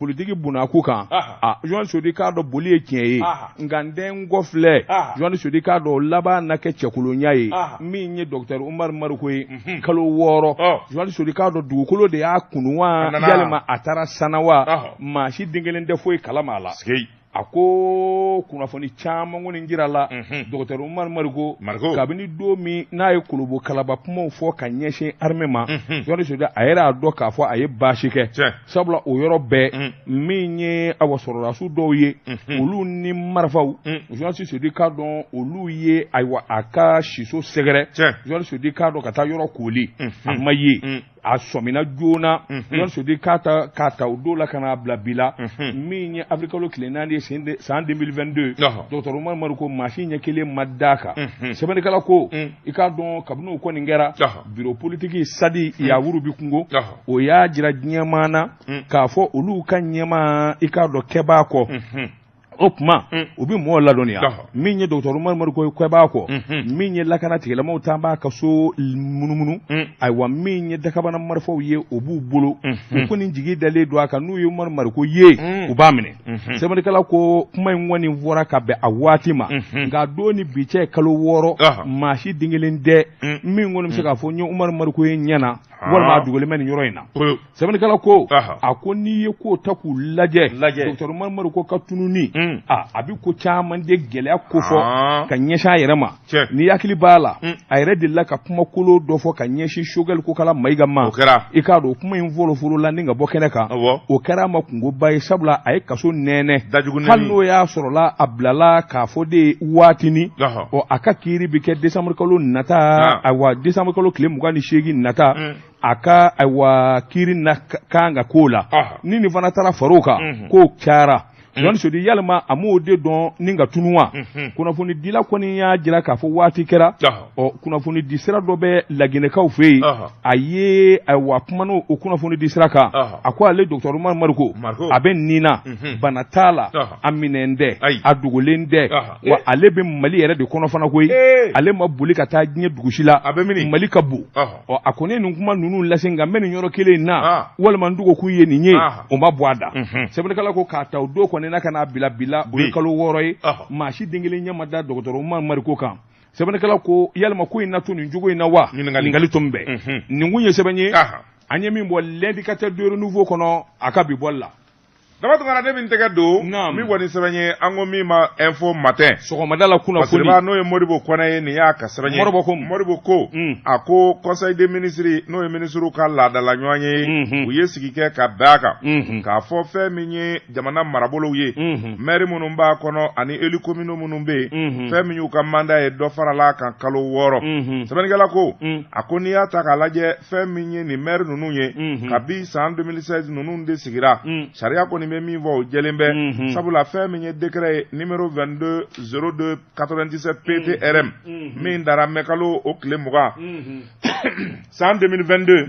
Politiki bunakun kan, a journaliste Sodi k'a dɔn boli ye tiɲɛ ye, nka n tɛ n kɔ filɛ. Journaliste Sodi k'a dɔn laban na kɛ cɛkolonya ye. Min ye docteur Umaru Mariko ye, kalo 6, journaliste Sodi k'a dɔn dugukolo de y'a kunu wa, yalima a taara sanna wa, maa si den kelen tɛ foyi kalama a la. A ko kunnafoni caman kɔni jirala docteur Umaru Mariko, kabini don min n'a ye kolobo kalaba kumaw fɔ ka ɲɛsin armée ma, journaliste Sodi a yɛrɛ y'a dɔn k'a fɔ a ye baasi kɛ, sabula o yɔrɔ bɛɛ, min ye awa sɔrɔdasiw dɔw ye, olu ni marifaw, journaliste Sodi k'a dɔn olu ye ayiwa a ka siso sɛgɛrɛ. Journaliste Sodi k'a dɔn ka taa yɔrɔ kooli, a ma ye, a sɔmina joona. Journaliste Sodi k'a ta k'a ta o don la ka n'a bila bi la, min ye avril kalo tile 4 ye san 2022, docteur Umaru Mariko, maa si ɲɛ kelen ma d'a kan. Sɛbɛnnikɛla ko i k'a dɔn kabini o kɔni kɛra, bureau politique Sadi Yawuru bi kungo, o y'a jira diɲɛmaa na k'a fɔ olu ka ɲɛmaa, i k'a dɔn kɛbaa kɔ. O tuma u bɛ mɔgɔw ladɔnniya, min ye docteur Umaru Mariko ye kɛbaa kɔ, min ye lakana tigilamɔgɔw taa b'a ka so munumunu. Ayiwa, min ye dakabana marifaw ye, o b'u bolo. U kɔni jigi dalen don a kan, n'u ye Umaru Mariko ye, u b'a minɛ. Sɛbɛnnikɛla ko kuma in kɔni fɔra ka bɛn a waati ma, nka don ni bi cɛ kalo 6, maa si den kelen tɛ min kɔni bɛ se k'a fɔ n ye Umaru Mariko ye ɲɛ na, walima a dogolen bɛ nin yɔrɔ in na. Sɛbɛnnikɛla ko a ko n'i ye ko ta k'u lajɛ, docteur Umaru Mariko ka tununi, a bɛ ko caman de gɛlɛya kofɔ ka ɲɛsin a yɛrɛ ma. N'i hakili b'a la, a yɛrɛ delila ka kumakolo dɔ fɔ ka ɲɛsin Choguel Kokala Mayiga ma. I k'a dɔn kuma in fɔlɔfɔlɔ la ni ka bɔ kɛnɛ kan, o kɛra a ma kunkoba ye, sabula a ye kaso nɛnɛ. Hali n'o y'a sɔrɔla a bilala k'a fɔ de waatinin, ɔ a ka kiiri bɛ kɛ décembre kalo nata. Ayiwa, décembre kalo tile 28 nata, a ka ayiwa kiiri na kan ka k'o la. Ni nin fana taara far'o kan, k'o cayara. Journaliste Sodi, yalima a m'o de dɔn ni ka tunu wa? Kunnafonidila kɔni y'a jira k'a fɔ waati kɛra, ɔ kunnafonidi sira dɔ bɛ Laginɛkaw fɛ yen, a ye ayiwa kuma n'o o kunnafonidi sira kan. A ko ale docteur Umaru Mariko, a bɛ nin na, bana t'a la, a minɛn tɛ, a dogolen tɛ, wa ale bɛ Mali yɛrɛ de kɔnɔ fana koyi. Ale ma boli ka taa diɲɛ dugu si la, Mali ka bon. Ɔ a kɔni ye nin kuma ninnu lase, nka n bɛ nin yɔrɔ kelen in na, walima n dogo kun ye nin ye, o ma bɔ a da. Sɛbɛnnikɛla ko k'a ta o don kɔni na ka n'a bila bi la, o ye kalo 6 ye, maa si den kelen ɲɛ ma da docteur Umaru Mariko kan. Sɛbɛnnikɛla ko yalima ko in na to nin cogo in na wa? Ɲininkali tun bɛ nin kun ye sɛbɛn ye an ye min bɔ L'Indicateur du Renouveau kɔnɔ a ka bi bɔli la. Daba Tunkara, ne bɛ n tɛgɛ don min kɔni sɛbɛn ye, an ko min ma Info Matin, sɔgɔmada la kunnafoni. N'o ye Modibo Kɔnɛ ye, nin y'a ka sɛbɛn ye. Modibo ko Modibo ko a ko conseil des ministres, n'o ye minisiriw ka laadala ɲɔgɔn ye, u ye sigi kɛ ka bɛn a kan k'a fɔ fɛn min ye jamana marabolow ye, maire minnu b'a kɔnɔ ani élus communaux minnu bɛ yen, fɛn min y'u ka mandat ye, dɔ farala a kan kalo 6. Sɛbɛnnikɛla ko a ko n'i y'a ta k'a lajɛ, fɛn min ye nin maire ninnu ye, kabi san 2016 ninnu de sigira, sariya kɔni bɛ min fɔ, o jɛlen bɛ, sabula fɛn min ye décret ye numéro 22 02 97 PTRM min dara mɛkalo o tile 20 san 2022,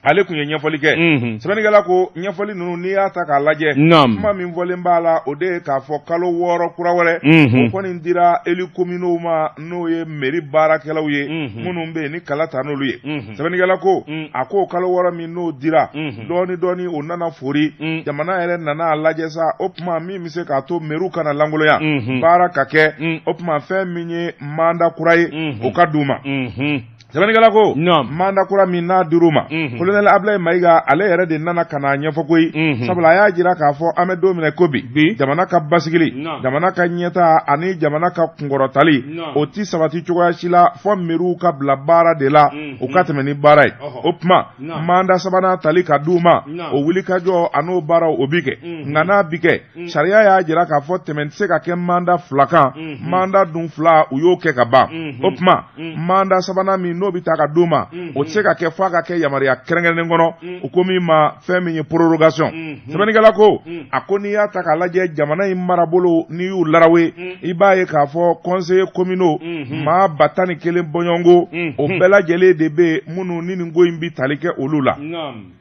ale tun ye ɲɛfɔli kɛ. Sɛbɛnnikɛla ko ɲɛfɔli ninnu, n'i y'a ta k'a lajɛ, kuma min fɔlen b'a la, o de ye k'a fɔ kalo 6 kura wɛrɛ, o kɔni dira élus communaux ma, n'o ye mairie baarakɛlaw ye minnu bɛ yen ni kala ta n'olu ye. Sɛbɛnnikɛla ko a ko kalo 6 min n'o dira, dɔɔni dɔɔni o nana fori. Jamana yɛrɛ nana a lajɛ sa, o tuma min bɛ se k'a to mairie kana lankolonya, baara ka kɛ, o tuma fɛn min ye mandat kura ye, o ka d'u ma. Sɛbɛnnikɛla ko mandat kura min n'a dir'u ma, colonel Ablaye Mayiga, ale yɛrɛ de nana ka n'a ɲɛfɔ koyi, sabula a y'a jira k'a fɔ an bɛ don min na ko bi, jamana ka basigili, jamana ka ɲɛtaa ani jamana ka kunkɔrɔtali, o ti sabati cogoya si la fɔ meriw ka bila baara de la, u ka tɛmɛ ni baara ye. O tuma mandat sabanan tali ka d'u ma, o wulikajɔ an'o baaraw, o bi kɛ. Nka n'a bi kɛ, sariya y'a jira k'a fɔ tɛmɛ tɛ se ka kɛ mandat fila kan. Mandat dun fila, u y'o kɛ ka ban. O tuma mandat sabanan min n'o bɛ ta ka d'u ma, o tɛ se ka kɛ f'a ka kɛ yamaruya kɛrɛnkɛrɛnnen kɔnɔ, u ko min ma fɛn min ye prorogation. Sɛbɛnnikɛla ko a ko n'i y'a ta k'a lajɛ, jamana in marabolo, n'i y'u larawe, i b'a ye k'a fɔ conseillers communaux maa 11 000 bɔɲɔgɔnko, o bɛɛ lajɛlen de bɛ yen minnu ni nin ko in bɛ tali kɛ olu la.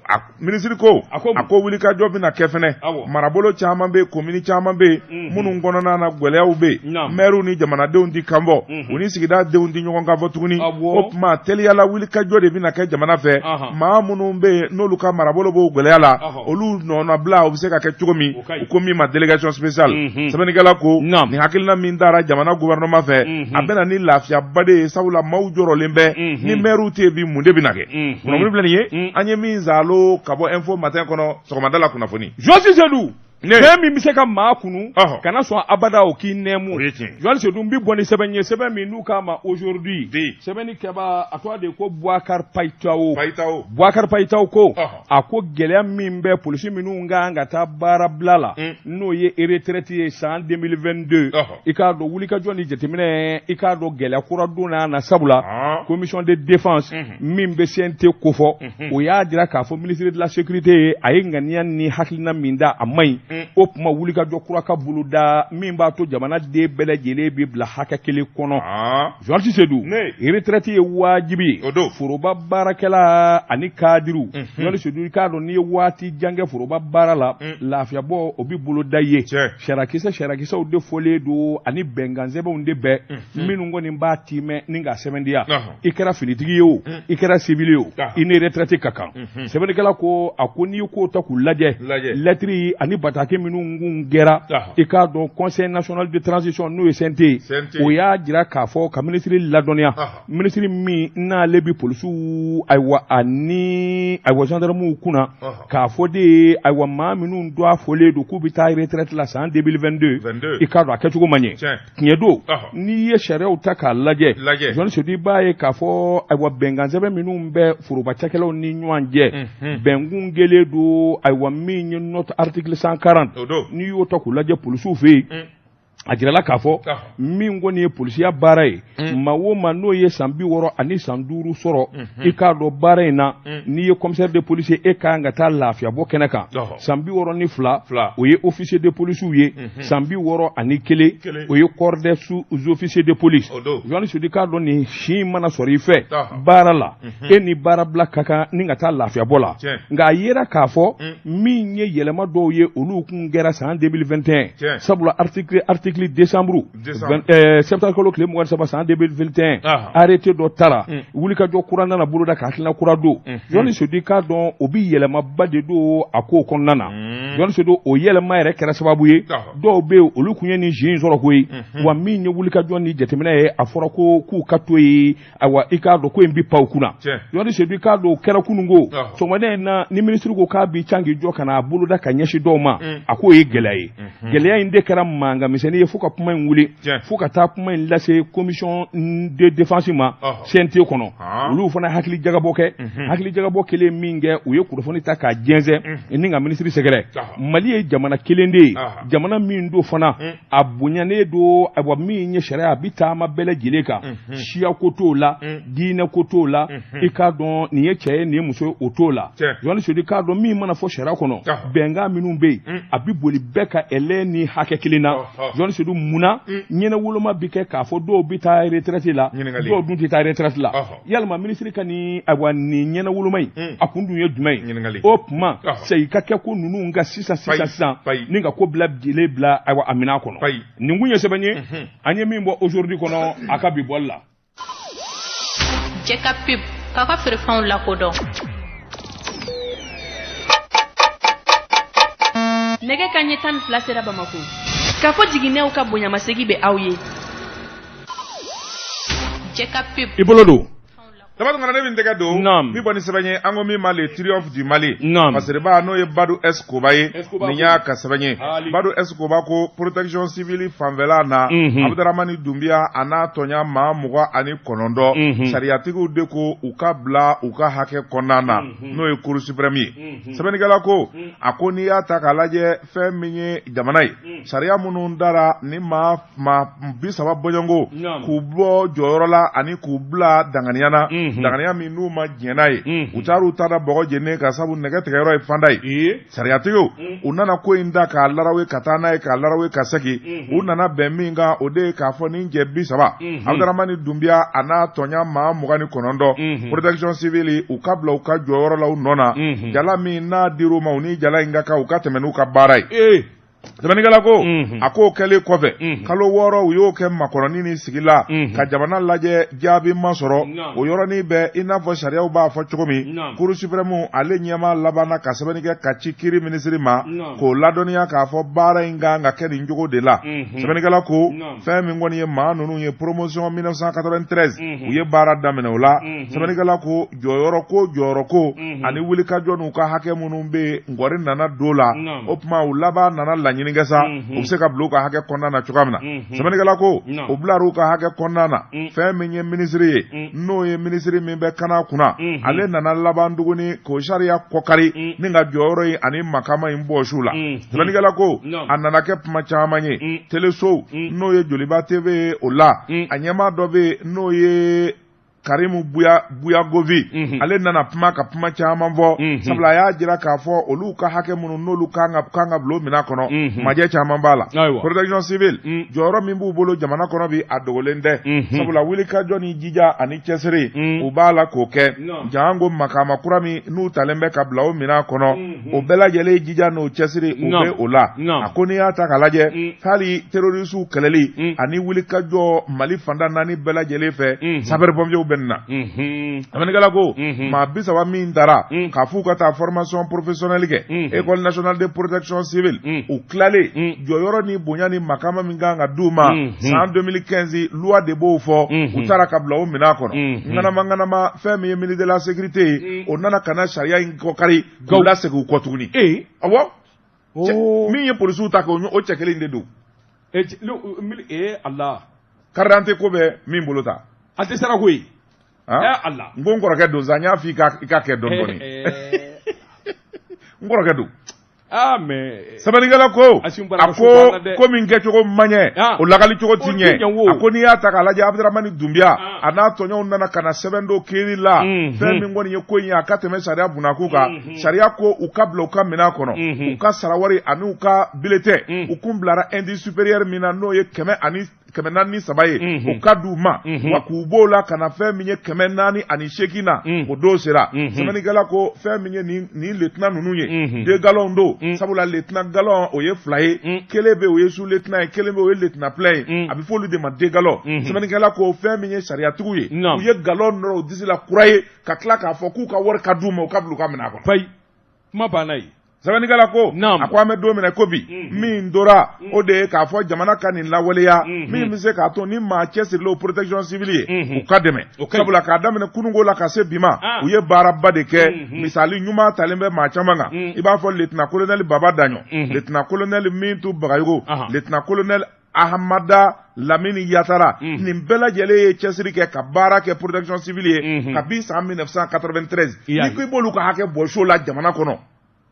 A minisiri ko a ko wulikajɔ bɛna kɛ fɛnɛ. Marabolo caman bɛ yen, komini caman bɛ yen minnu kɔnɔna na gɛlɛyaw bɛ yen, mɛriw ni jamanadenw tɛ kan fɔ, u ni sigida denw tɛ ɲɔgɔn kan fɔ tuguni. O tuma tuma teliyala wulikajɔ de bɛna kɛ jamana fɛ maa minnu bɛ yen n'olu ka marabolo b'o gɛlɛya la olu nɔnabila o bɛ se ka kɛ cogo min u ko min ma délégation spéciale sɛbɛnnikɛla ko nin hakilina min dara jamana gouvernement fɛ a bɛna ni lafiyaba de ye sabula maaw jɔrɔlen bɛ ni mɛriw tɛ yen bi mun de bɛna kɛ kunnafoni filɛ nin ye an ye min zalo ka bɔ info matin kɔnɔ sɔgɔmada la kunnafoni Journaliste Seydou fɛn min bɛ se ka maa kunu kana sɔn abada o k'i nɛɛmu Journaliste Seydou n bɛ bɔ ni sɛbɛn ye sɛbɛn min n'u k'a ma aujourd'hui sɛbɛnni kɛbaa a tɔgɔ de ko Boubacar Payitao Boubacar Payitao ko a ko gɛlɛya min bɛ polisi minnu kan ka taa baarabila la n'o ye retraite ye san 2022 i k'a dɔn wulikajɔ ni jateminɛ i k'a dɔn gɛlɛya kura donna na sabula commission de défense min bɛ CNT kofɔ o y'a jira k'a fɔ ministre de la sécurité ye a ye ŋaniya ni hakilina min da a man ɲi o tuma wulikajɔ kura ka boloda min b'a to jamana den bɛɛ lajɛlen bɛ bila hakɛ kelen kɔnɔ Journaliste Seydou retraite ye wajibi ye foroba baarakɛla ani kadiriw Journaliste Seydou i k'a dɔn n'i ye waati jan kɛ foroba baara la lafiyabɔ o bɛ boloda ye sariyakisɛ sariyakisɛw de fɔlen don ani bɛnkansɛbɛnw de bɛ minnu kɔni b'a tiimɛ ni k'a sɛbɛntiya i kɛra finitigi ye o i kɛra civil ye o i ni retraite ka kan sɛbɛnnikɛla ko a ko n'i ye kow ta k'u lajɛ lɛtiri ani bataki minnu kun kɛra i k'a dɔn conseil national de transition n'o ye CNT ye o y'a jira k'a fɔ ka minisiri ladɔnniya minisiri min n'ale bɛ polisiw ayiwa ani ayiwa gendarmew kunna k'a fɔ de ye ayiwa maa minnu don a fɔlen don k'u bɛ taa retraite la san 2022 i k'a dɔn a kɛcogo man ɲɛ tiɲɛ don n'i ye sariyaw ta k'a lajɛ Journaliste Seydou i b'a ye k'a fɔ ayiwa bɛnkansɛbɛn minnu bɛ foroba cakɛlaw ni ɲɔgɔn cɛ bɛnkun kɛlen don ayiwa min ye note article 140 n'i y'o ta k'u lajɛ polisiw fɛ yen a jirala k'a fɔ min kɔni ye polisiya baara ye maa o maa n'o ye san 65 sɔrɔ i k'a dɔn baara in na n'i ye commissaire de police ye e ka kan ka taa lafiyabɔ kɛnɛ kan san 62 o ye officier de police ye san 61 o ye corps des sous-officiers de police Journaliste Seydou i k'a dɔn nin si in mana sɔrɔ i fɛ baara la e ni baarabila ka kan ni ka taa lafiyabɔ la nka a yera k'a fɔ min ye yɛlɛma dɔw ye olu kun kɛra san 2021 sabula article décembre septembre kalo tile 23 san 2021 arrêté dɔ tara wulikajɔ kura nana boloda ka hakilina kura don Journaliste Seydou i k'a dɔn o bɛ yɛlɛmaba de don a ko kɔnɔna na Journaliste Seydou o yɛlɛma yɛrɛ kɛra sababu ye dɔw bɛ yen olu kun ye nin si in sɔrɔ koyi wa min ye wulikajɔ ni jateminɛ ye a fɔra ko k'u ka to yen ayiwa i k'a dɔn ko in bɛ pan u kunna Journaliste Seydou i k'a dɔn o kɛra kununko sɔgɔmada in na ni minisiri ko k'a b'i can k'i jɔ ka n'a boloda ka ɲɛsin dɔw ma a k'o ye gɛlɛya ye gɛlɛya in de kɛra mankan misɛnnin ye fo ka kuma in wuli fo ka taa kuma in lase commission de défense ma CNT kɔnɔ olu fana hakili jagabɔ kɛ hakili jagabɔ kelen min kɛ u ye kunnafoni ta k'a jɛnsɛn ni ka minisiri sɛgɛrɛ Mali ye jamana kelen de ye jamana min don fana a bonyanen don ayiwa min ye sariya a bɛ taama bɛɛ lajɛlen kan siya ko t'o la diinɛ ko t'o la i k'a dɔn nin ye cɛ ye nin ye muso ye o t'o la Journaliste Seydou i k'a dɔn min mana fɔ sariya kɔnɔ bɛnkan minnu bɛ yen a bɛ boli bɛɛ ka ɛlɛ ni hakɛ kelen na Journaliste Seydou munna ɲɛnawoloma bɛ kɛ k'a fɔ dɔw bɛ taa retraite la dɔw dun tɛ taa retraite la yalima minisiri ka nin ayiwa nin ɲɛnawoloma in a kun dun ye jumɛn ye o tuma segin ka kɛ ko ninnu ka sisan sisan sisan ni ka ko bɛɛ lajɛlen bila ayiwa a minɛn kɔnɔ nin kun ye sɛbɛn ye an ye min bɔ aujourd'hui kɔnɔ a ka bi bɔli la. Jɛ ka pub k'aw ka feerefɛnw lakodɔn. Nɛgɛ kanɲɛ 12 sera Bamakɔ. Kafo jiginɛw ka bonyamasegin bɛ aw ye. Jɛ ka pub. I bolo don. Daba Tunkara ne bɛ n tɛgɛ don Naam. min bɔ ni sɛbɛn ye an ko min ma le triomphe du Mali Naam. fasiriba n'o ye Badu S Koba ye S. Koba nin y'a ka sɛbɛn ye Ali. Badu S Koba ko protection civile fanfɛla na Abudaramani Dunbiya a n'a tɔɲa maa 29 sariyatigiw de ko u ka bila u ka hakɛ kɔnɔna na n'o ye cour suprême ye sɛbɛnnikɛla ko a ko n'i y'a ta k'a lajɛ fɛn min ye jamana ye sariya minnu dara ni maa maa 30 bɔɲɔgɔnko k'u bɔ jɔyɔrɔ la ani k'u bila danganiya na danganiya min n'u ma jɛn n'a ye u taar'u ta da bɔgɔ jeninen kan sabu nɛgɛ tigɛyɔrɔ ye fanda ye sariyatigiw u nana ko in da k'a larawe ka taa n'a ye k'a larawe ka segin u nana bɛn min kan o de ye k'a fɔ nin cɛ 30 Abudaramani Dunbiya a n'a tɔɲa maa 29 protection civile u ka bila u ka jɔyɔrɔ la u nɔ na jala min n'a dir'u ma u ni jala in ka kan u ka tɛmɛ n'u ka baara ye. Sɛbɛnnikɛla ko a k'o kɛlen kɔfɛ kalo 6 u y'o kɛ makɔnɔni ni sigi la ka jamana lajɛ jaabi ma sɔrɔ o yɔrɔnin bɛɛ i n'a fɔ sariyaw b'a fɔ cogo min cour suprême ale ɲɛmaa labanna ka sɛbɛnni kɛ ka ci kiri minisiri ma k'o ladɔnniya k'a fɔ baara in kan ka kɛ nin cogo de la sɛbɛnnikɛla ko fɛn min kɔni ye maa ninnu ye promotion 1993 u ye baara daminɛ o la sɛbɛnnikɛla ko jɔyɔrɔ ko jɔyɔrɔ ko ani wulikajɔ n'u ka hakɛ minnu bɛ yen ngɔri nana don la o tuma u laban nana laɲini kɛ sa u bɛ se ka bila u ka hakɛ kɔnɔna na cogoya min na sɛbɛnnikɛla ko u bilara u ka hakɛ kɔnɔna na fɛn min ye minisiri ye n'o ye minisiri min bɛ kana kunna ale nana laban tuguni k'o sariya kɔkari ni ka jɔyɔrɔ in ani makama in bɔsi u la sɛbɛnnikɛla ko a nana kɛ kuma caman ye telesow n'o ye joliba TV ye o la a ɲɛmaa dɔ bɛ yen n'o ye Karimu Buyagovi ale nana kuma ka kuma caman fɔ sabula a y'a jira k'a fɔ olu ka hakɛ minnu n'olu kan ka bila o minɛn kɔnɔ majɛ caman b'a la protection civile jɔyɔrɔ min b'u bolo jamana kɔnɔ bi a dogolen tɛ sabula wulikajɔ ni jija ani cɛsiri u b'a la k'o kɛ janko makama kura min n'u talen bɛ ka bila o minɛn kɔnɔ o bɛɛ lajɛlen jija n'o cɛsiri u bɛ o la a ko n'i y'a ta k'a lajɛ hali terrorisiw kɛlɛli ani wulikajɔ Mali fan tan naani bɛɛ lajɛlen fɛ sapeur pompiers bɛ nin na sɛbɛnnikɛla ko maa 30 min taara k'a f'u ka taa formation professionnelle kɛ école nationale de protection civile u tilalen jɔyɔrɔ ni bonya ni makama min kan ka d'u ma san 2015 loi de b'o fɔ u taara ka bila o minɛn kɔnɔ ŋanama ŋanama fɛn min ye ministre de la sécurité ye o nana ka na sariya in kɔkari k'u lasegin u kɔ tuguni awɔ min ye polisiw ta kɛ o cɛ kelen de don ala carte d'identité ko bɛ min bolo ta a tɛ sara koyi ala n ko n kɔrɔkɛ don sa n y'a fɔ i ka kɛ dɔɔni dɔɔni n kɔrɔkɛ don Ah, mais sɛbɛnnikɛla ko a ko ko min kɛcogo man ɲɛ ah. o lakali cogo ti ɲɛ a ko n'i y'a ta k'a lajɛ Abudramani Dunbiya ah. a n'a tɔɲɔgɔnw nana ka na sɛbɛn don kiiri la mhm. fɛn min kɔni ye ko in ye a ka tɛmɛ sariya bunakun kan mhm. sariya ko u ka bila u ka minɛn kɔnɔ mhm. u ka sarawari ani u ka bulletin u kun bilara indice supérieur min na n'o ye 403 ye o ka d'u ma wa k'u b'o la ka na fɛn min ye 408 na o don sera sɛbɛnnikɛla ko fɛn min ye nin lieutenant ninnu ye deux galons don sabula lieutenant galon o ye fila ye kelen bɛ o ye sous lieutenant ye kelen bɛ o ye lieutenant plein ye a bɛ fɔ olu de ma deux galons sɛbɛnnikɛla ko fɛn min ye sariyatigiw ye u ye galon nɔrɔ u disi la kura ye ka tila k'a fɔ k'u ka wari ka d'u ma u ka bila u ka minɛn kɔnɔ. Payi kuma banna yen. Sɛbɛnnikɛla ko a ko an bɛ don min na ko bi min tora o de ye k'a fɔ jamana ka nin lawaleya min bɛ se k'a to ni maa cɛsirilenw protection civile ye u ka dɛmɛ sabula k'a daminɛ kununko la ka se bi ma u ye baaraba de kɛ misali ɲuman talen bɛ maa caman kan i b'a fɔ lieutenant colonel Baba Daɲɔ lieutenant colonel Mintu Bagayogo lieutenant colonel Ahamada Lamini Yatara nin bɛɛ lajɛlen ye cɛsiri kɛ ka baara kɛ protection civile ye kabi san 1993 n'i ko i b'olu ka hakɛ bɔsi u la jamana kɔnɔ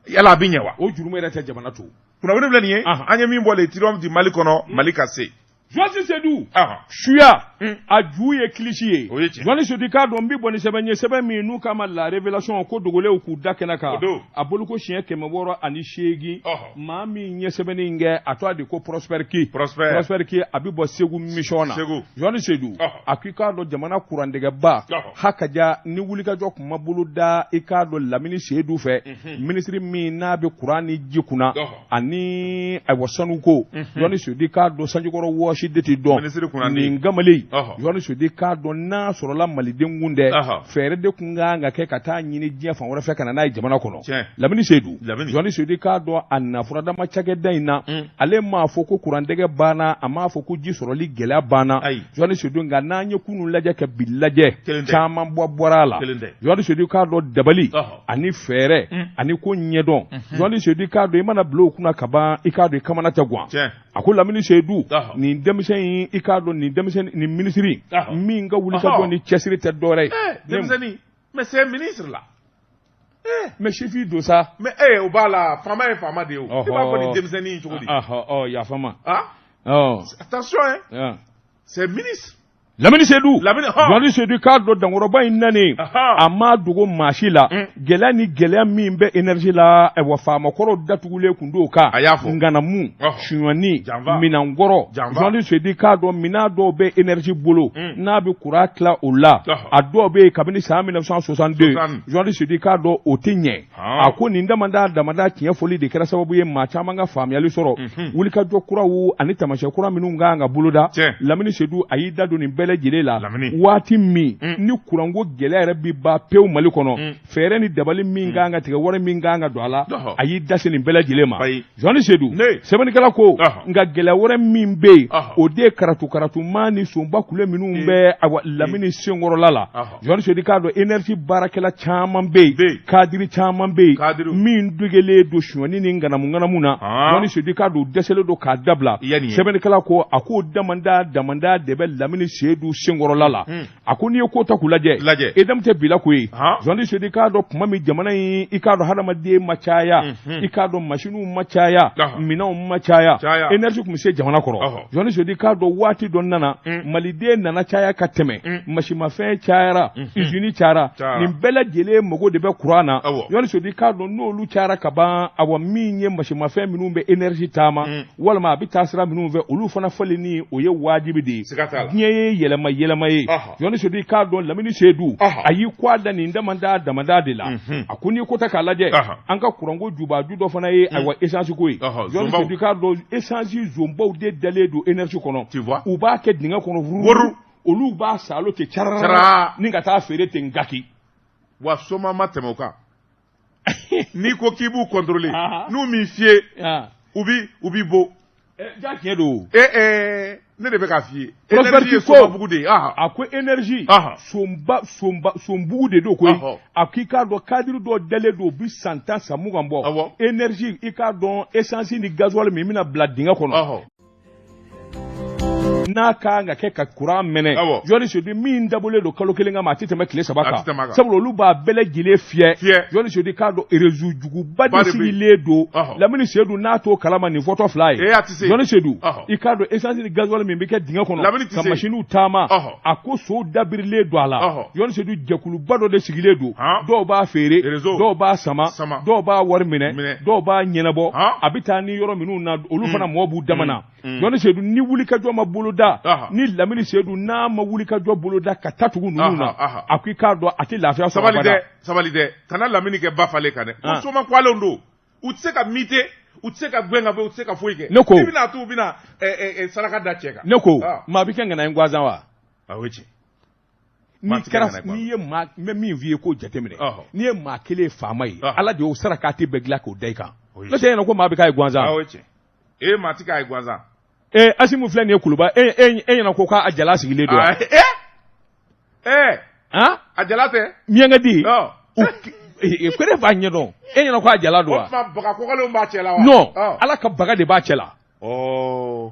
yala a bɛ ɲɛ wa o jurumu yɛrɛ tɛ jamana to kunnafoni filɛ nin ye an ye min bɔ le triomphe du Mali kɔnɔ Mali ka se Journaliste Seydou suya a ju ye kilisi ye Journaliste Seydou k'a dɔn n bɛ bɔ ni sɛbɛn ye sɛbɛn min n'u k'a ma la révélation ko dogolenw k'u da kɛnɛ kan a boloko siɲɛ 608 maa min ye sɛbɛnni in kɛ a tɔgɔ de ko Prosper K Prosper K a bɛ bɔ Segu mission na Journaliste Seydou a ko i k'a dɔn jamana kurantigɛba hakaja ni wulikajɔ tun ma bolo da i k'a dɔn Lamini Seydou fɛ minisiri min n'a bɛ kuran ni ji kunna ani ayiwa sanuko Journaliste Seydou k'a dɔn sanjikɔrɔ wɔsi de tɛ dɔn nin kamalen Journaliste Seydou k'a dɔn n'a sɔrɔla maliden kun tɛ fɛɛrɛ de tun kan ka kɛ ka taa ɲini diɲɛ fan wɛrɛ fɛ ka na n'a ye jamana kɔnɔ Lamini Seydou Journaliste Seydou k'a dɔn a na furadama cakɛda in na ale m'a fɔ ko kurantigɛ banna a m'a fɔ ko ji sɔrɔli gɛlɛya banna Journaliste Seydou nka n'an ye kunun lajɛ ka bi lajɛ caman bɔ bɔra a la Journaliste Seydou k'a dɔn dabali ani fɛɛrɛ ani ko ɲɛdɔn Journaliste Seydou k'a dɔn i mana bila o kunna ka ban i k'a dɔn i kamana tɛ gan a ko Lamini Seydou nin denmisɛn in i k'a dɔn nin denmisɛn nin minisiri min ka wulikajɔ ni cɛsiri tɛ dɔwɛrɛ ye denmisɛnnin mais c'est ministre là mais sifin don sa mais o b'a la faama ye faama de ye o i b'a fɔ nin denmisɛnnin in cogo di yafa n ma attention hein c'est ministre. Lamini Sedu Journaliste Sedu k'a dɔn dankɔrɔba in nanen a ma dogo maa si la gɛlɛya ni gɛlɛya min bɛ énergie la wa faamakɔrɔw datugulen tun don kan ŋanamu sonyani minankɔrɔ Journaliste Sedu k'a dɔn minan dɔw bɛ énergie bolo n'a bɛ courant tila o la a dɔw bɛ yen kabini san 1962 Journaliste Sedu k'a dɔn o tɛ ɲɛ a ko nin damada damada tiɲɛ fɔli de kɛra sababu ye maa caman ka faamuyali sɔrɔ wulikajɔ kuraw ani taamasiyɛn kura minnu kan ka boloda Lamini Sedu a y'i da don nin bɛɛ lajɛlen la waati min ni kuranko gɛlɛya yɛrɛ bi ban pewu Mali kɔnɔ fɛɛrɛ ni dabali min kan ka tigɛ wari min kan ka don a la a y'i da se nin bɛɛ lajɛlen ma Journaliste Sedu sɛbɛnnikɛla ko nka gɛlɛya wɛrɛ min bɛ yen o de ye karatu karatuma ni sonba kule minnu bɛ awa Lamini senkɔrɔla la Journaliste Sedu k'a dɔn énergie baarakɛla caman bɛ yen kadiri caman bɛ yen min degelen don sonyani ni ŋanamu ŋanamu na Journaliste Sedu k'a dɔn u dɛsɛlen don k'a dabila sɛbɛnnikɛla ko a k'o damada damada de bɛ Lamini Sedu senkɔrɔla la a ko n'i ye ko ta k'u lajɛ EDM tɛ bila ko ye Journaliste Sedu k'a dɔn tuma min jamana in i k'a dɔn hadamaden ma caya i k'a dɔn masiniw ma caya minɛnw ma caya énergie tun bɛ se jamana kɔrɔ Journaliste Sedu k'a dɔn waati dɔ nana maliden nana caya ka tɛmɛ masimafɛn cayara usine cayara nin bɛɛ lajɛlen mago de bɛ kuran na Journaliste Sedu k'a dɔn n'olu cayara ka ban awa min ye masimafɛn minnu bɛ énergie taama walima a bɛ taa sira minnu fɛ olu fana falenni o ye wajibi de ye diɲɛ ye yɛlɛma yɛlɛma ye Journaliste Sedu k'a dɔn Lamini Sedu a y'i kɔ da nin damada damada de la a ko n'i ko ta k'a lajɛ an ka kuranko jubaju dɔ fana ye ayiwa essence ko ye Journaliste Sedu k'a dɔn essence zonbaw de dalen don énergie kɔnɔ u b'a kɛ dingɛ kɔnɔ wuru olu b'a salo ten carara ni ka taa feere ten gaki wa soma ma tɛmɛ o kan n'i ko k'i b'u contrôler n'u m'i fiyɛ u b'i bon ja tiɲɛ don ee ne de bɛ k'a f'i ye énergie ye somabugu de ye a ko énergie sonba sonba sonbugu de don koyi a k'i k'a dɔn kadiri dɔ dalen don u bi san 10 san 20 bɔ énergie i k'a dɔn essence ni gasoil min bɛna bila dingɛ kɔnɔ n'a ka kan ka kɛ ka kuran mɛnɛ Journaliste Sedu min dabɔlen don kalo kelen kama a tɛ tɛmɛ tile 3 kan sabula olu b'a bɛɛ lajɛlen fiyɛ Journaliste Sedu k'a dɔn réseau juguba de sigilen don Lamini Sedu n'a t'o kalama nin fɔtɔ fila ye Journaliste Sedu i k'a dɔn essence ni gasoil min bɛ kɛ dingɛ kɔnɔ ka masiniw taama a ko sow dabirilen don a la Journaliste Sedu jɛkuluba dɔ de sigilen don dɔw b'a feere dɔw b'a sama dɔw b'a wari minɛ dɔw b'a ɲɛnabɔ a bɛ taa ni yɔrɔ minnu na olu fana mɔgɔ b'u dama na Journaliste Sedu ni wulikajɔ ma boloda ni Lamini Sedu n'a ma wulikajɔ boloda ka taa tugu ninnu na a ko i k'a dɔn a tɛ lafiya sɔrɔ sabali dɛ sabali dɛ kana Lamini kɛ ba falen kan dɛ ko soma kwalen don u tɛ se ka muter u tɛ se ka gɛn ka bɔ u tɛ se ka foyi kɛ ne ko i bɛna to u bɛna saraka da cɛ kan ne ko maa bɛ kɛ ŋana ye gansan wa o ye tiɲɛ n'i kɛra n'i ye maa n bɛ min f'i ye k'o jateminɛ n'i ye maa kelen ye faama ye Ala de y'o sarakati bɛɛ dilan k'o da i kan n'o tɛ e ɲɛna ko maa bɛ k'a ye gansan o ye tiɲɛ e maa ti k'a ye gansan ee Asimu filɛ nin ye Kuluba e e e ɲɛna ko k'a jala sigilen don wa ee han a jala tɛ miyanka di ko ne b'a ɲɛdɔn e ɲɛna ko a jala don wa o tuma baga kɔgɔlenw b'a cɛ la wa non Ala ka baga de b'a cɛ la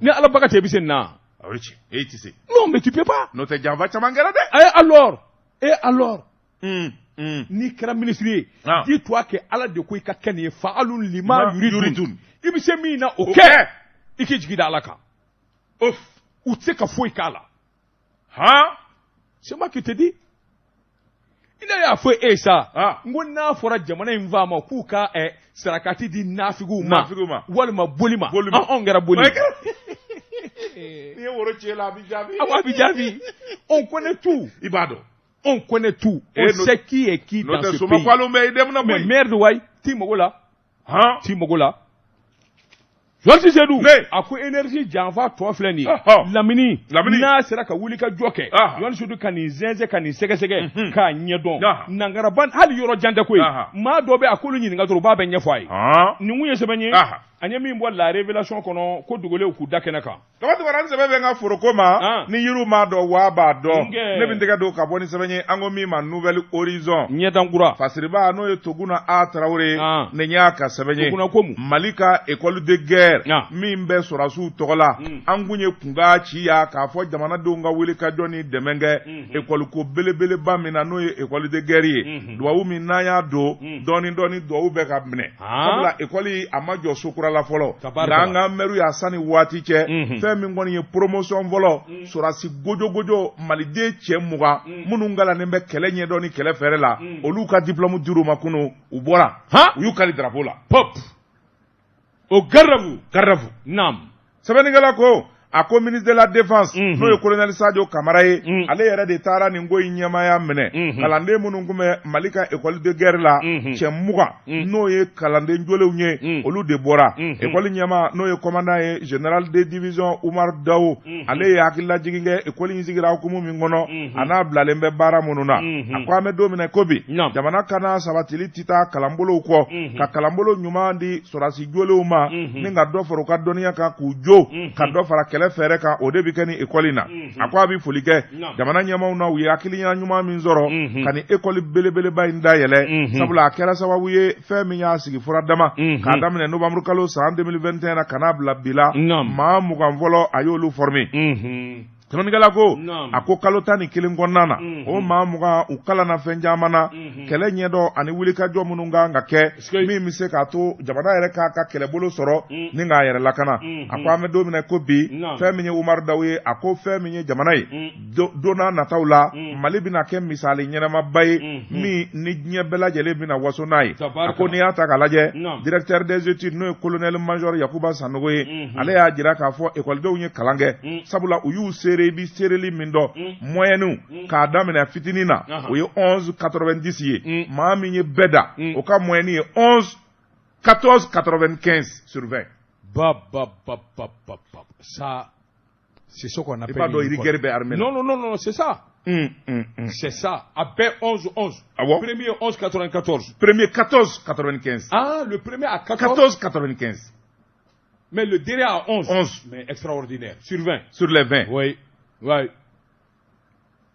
ni Ala baga tɛ i bɛ se nin na o ye tiɲɛ e tɛ se non mais tu peux pas n'o tɛ janfa caman kɛra dɛ et alors et alors n'i kɛra ministre ye dis-toi que Ala de ko i ka kɛ nin ye fa'alun lima yuridun i bɛ se min na o kɛ i k'i jigi da Ala kan u tɛ se ka foyi k'a la han c'est moi qui te dis ne y'a fɔ e ye sa n ko n'a fɔra jamana in faama k'u ka sarakati di nafigiw ma walima boli ma anw kɛra boli n'i ye woro ci la a bɛ jaabi a bɛ jaabi on connaît tout i b'a dɔn on connaît tout on sait qui est qui dans ce pays mais merde wayi t'i mago la t'i mago la Journaliste Seydou a ko énergie janfa tɔ filɛ nin ye Lamini n'a sera ka wuli ka jɔ kɛ Journaliste Seydou ka nin zɛnzɛn ka nin sɛgɛsɛgɛ k'a ɲɛdɔn nangaraba hali yɔrɔ jan tɛ koyi maa dɔ bɛ a k'olu ɲininka dɔrɔn u b'a bɛɛ ɲɛfɔ a ye nin kun ye sɛbɛn ye an ye min bɔ La Révélation kɔnɔ ko dogolenw k'u da kɛnɛ kan Tɔgɔ tugura n sɛbɛn bɛ n ka foroko ma Ah. ni yiriw m'a dɔn waa b'a dɔn Nkɛ. ne bɛ n tɛgɛ don ka bɔ ni sɛbɛn ye an ko min ma Nouvel Horizon ɲɛdankura fasiriba n'o ye Toguna A Tarawele Ah. nin y'a ka sɛbɛn ye Toguna ko mun? Mali ka école de guerre Ah. min bɛ sɔrɔdasiw tɔgɔ la an kun ye kunkan ci ya k'a fɔ jamanadenw ka wuli ka jɔ ni dɛmɛ kɛ école ko belebeleba min na n'o ye école de guerre ye duwawu min n'an y'a don dɔɔni dɔɔni duwawu bɛ ka minɛ Ah. sabula école a ma jɔ so kura baara la fɔlɔ nka an ka mɛriw y'a sani waati cɛ fɛn min kɔni ye promotion fɔlɔ sɔrɔdasi gojogojo maliden cɛ 20 minnu kalannen bɛ kɛlɛ ɲɛdɔn ni kɛlɛ fɛɛrɛ la olu ka diplôme dir'u ma kunun u bɔra u y'u kali drapeau la pop o garde à vous garde à vous naam sɛbɛnnikɛla ko a ko ministre de la défense n'o ye colonel Sadio Kamara ye ale yɛrɛ de taara nin ko in ɲɛmaaya minɛ kalanden minnu tun bɛ Mali ka école de guerre la cɛ 20 n'o ye kalanden jolenw ye olu de bɔra école ɲɛmaa n'o ye commandant ye général de division Umar Dawo ale ye hakililajigin kɛ école in sigira hukumu min kɔnɔ a n'a bilalen bɛ baara minnu na a ko an bɛ don min na ko bi jamana kana sabatili tɛ taa kalanbolow kɔ ka kalanbolo ɲuman di sɔrɔdasi jolenw ma ni ka dɔ fara u ka dɔnniya kan k'u jo ka dɔ fara kɛlɛ fɛɛrɛ kan o de bɛ kɛ ni ekɔli in na a ko a bɛ foli kɛ jamana ɲɛmaaw na u ye hakilina ɲuman min sɔrɔ ka nin ekɔli belebeleba in dayɛlɛ sabula a kɛra sababu ye fɛn min y'a sigi fura dama k'a daminɛ novembre kalo san 2021 na ka n'a bila bi la maa 20 fɔlɔ a y'olu former Sɛbɛnnikɛla ko a ko kalo 11 kɔnɔna na o maa 20 u kalanna fɛn caman na kɛlɛ ɲɛdɔn ani wulikajɔ minnu kan ka kɛ min bɛ se k'a to jamana yɛrɛ k'a ka kɛlɛbolo sɔrɔ ni k'a yɛrɛ lakana a ko an bɛ don min na ko bi fɛn min ye Umaru Dawu ye a ko fɛn min ye jamana ye don n'a nataw la Mali bɛna kɛ misali ɲɛnamaba ye min ni diɲɛ bɛɛ lajɛlen bɛna waso n'a ye a ko n'i y'a ta k'a lajɛ directeur des études n'o ye colonel major Yakuba Sanogo ye ale y'a jira k'a fɔ ekɔlidenw ye kalan kɛ sabula u y'u seere i bɛ seereli min dɔn moyenne k'a daminɛ fitinin na o ye 11,90 ye maa min ye bɛɛ da o ka moyenne ye 11 14,95 sur 20 ba ba ba ba ba ba ça c'est ce qu'on appelle i b'a dɔn rigueur bɛ armée la non non non non c'est ça c'est ça a bɛɛ 11 11 awɔ premier 11 94 premier 14 95 ah le premier à 14 14 95 mais le dernier à 11 11 mais extraordinaire sur 20 sur les 20 oui oui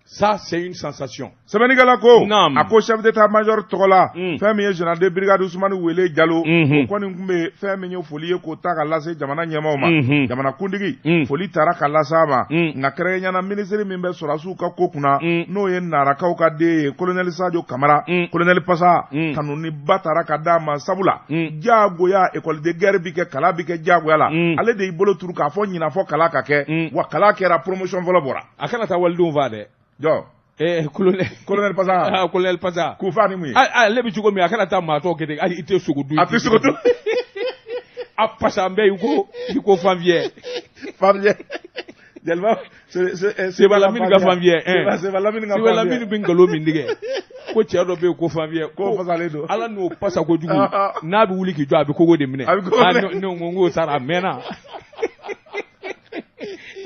ça c'est une sensation sɛbɛnnikɛla ko Naam. a ko chef d'état major tɔgɔ la fɛn min ye général de brigade Usumani Wele Jalo o kɔni tun bɛ fɛn min ye foli ye k'o ta ka lase jamana ɲɛmaaw ma jamana kuntigi foli taara ka lase a ma nka kɛrɛnkɛrɛnnenya la minisiri min bɛ sɔrɔdasiw ka ko kunna n'o ye narakaw ka den ye colonel Sadio Kamara colonel Pasa tanuniba taara ka d'a ma sabula diyagoya école de guerre bi kɛ kalan bi kɛ diyagoya la ale de y'i bolo turu k'a fɔ ɲinan fɔ kalan ka kɛ wa kalan kɛra promotion fɔlɔ bɔra a kana taa walidenw faa dɛ jɔ eh colonel colonel Pasa ah colonel Pasa k'u faa ni mun ye ah ale bɛ cogo min a kana taa maa tɔw kɛ ten hali i tɛ sogo dun a tɛ sogo dun a pasa n bɛ i ko fanfiyɛ fanfiyɛ jeliba Seba Lamini ka fanfiyɛ Seba Lamini ka Seba Lamini bɛ nkalon min tigɛ ko cɛ dɔ bɛ yen ko fanfiyɛ ko fasalen don ala n'o pasa kojugu n'a bɛ wuli k'i jɔ a bɛ kogo de minɛ A bɛ kogo minɛ. ne ko n k'o sara a mɛnna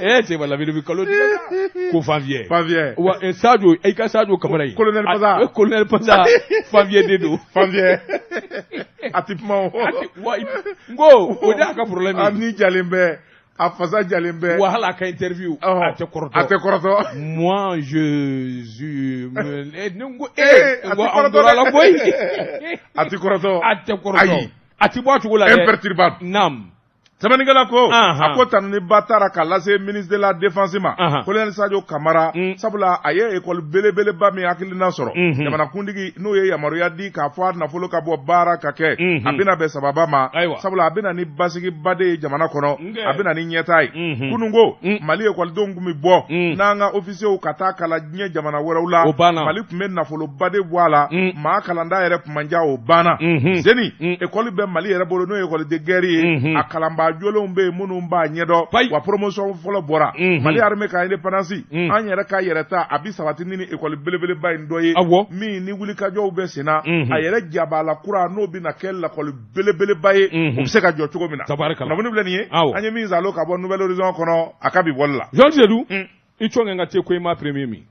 eh Seba Lamini bɛ nkalon tigɛ ko fanfiyɛ fanfiyɛ wa Sadio i ka Sadio Kamara ye Colonel Pasa. Colonel Pasa fanfiyɛ de don fanfiyɛ a ti kuma o wa n ko o de y'a ka problème a ye ni jalen bɛ a fasa jalen bɛ wa hali a ka interview Ɔhɔ. a tɛ kɔrɔtɔ a tɛ kɔrɔtɔ moi je suis ne ko Eh, a n ti ko an kɔrɔtɔ bɔra la dɛ. koyi a ti kɔrɔtɔ a tɛ kɔrɔtɔ Ayi. a ti bɔ a cogo la dɛ imperturbable naam sɛbɛnnikɛla ko Anhan. a ko tanuniba taara ka lase ministre de la défense ma Anhan. colonel Sadio Kamara sabula a ye école belebeleba min hakilina sɔrɔ jamanakuntigi n'o ye yamaruya di k'a fɔ a nafolo ka bɔ baara ka kɛ a bɛna bɛn sababa ma Ayiwa. sabula a bɛna ni basigiba de ye jamana kɔnɔ Nkɛ. a bɛna ni ɲɛtaa ye kununko Mali ekɔlidenw tun bɛ bɔ n'an ka officiers ka taa kalan diɲɛ jamana wɛrɛw la O banna. Mali tun bɛ nafoloba de bɔ a la maa kalanda yɛrɛ tun man diya o banna zeni école bɛ Mali yɛrɛ bolo n'o ye école de guerre ye a kalanbaa jolenw bɛ yen minnu b'a ɲɛdɔn Bayi. wa promotion fɔlɔ bɔra Mali armée ka indépendance an yɛrɛ ka yɛrɛta a bi sabati ni école belebeleba in dɔ ye Awɔ. min ni wulikajɔw bɛ sen na a yɛrɛ jabala kura n'o bɛna kɛ lakɔli belebeleba ye o bɛ se ka jɔ cogo min na Tabarikala. kunnafoni filɛ nin ye Awɔ. an ye min zalo ka bɔ Nouvel Horizon kɔnɔ a ka bi bɔli la Jean Seydou i cɔngɛ n ka te ko i ma premier min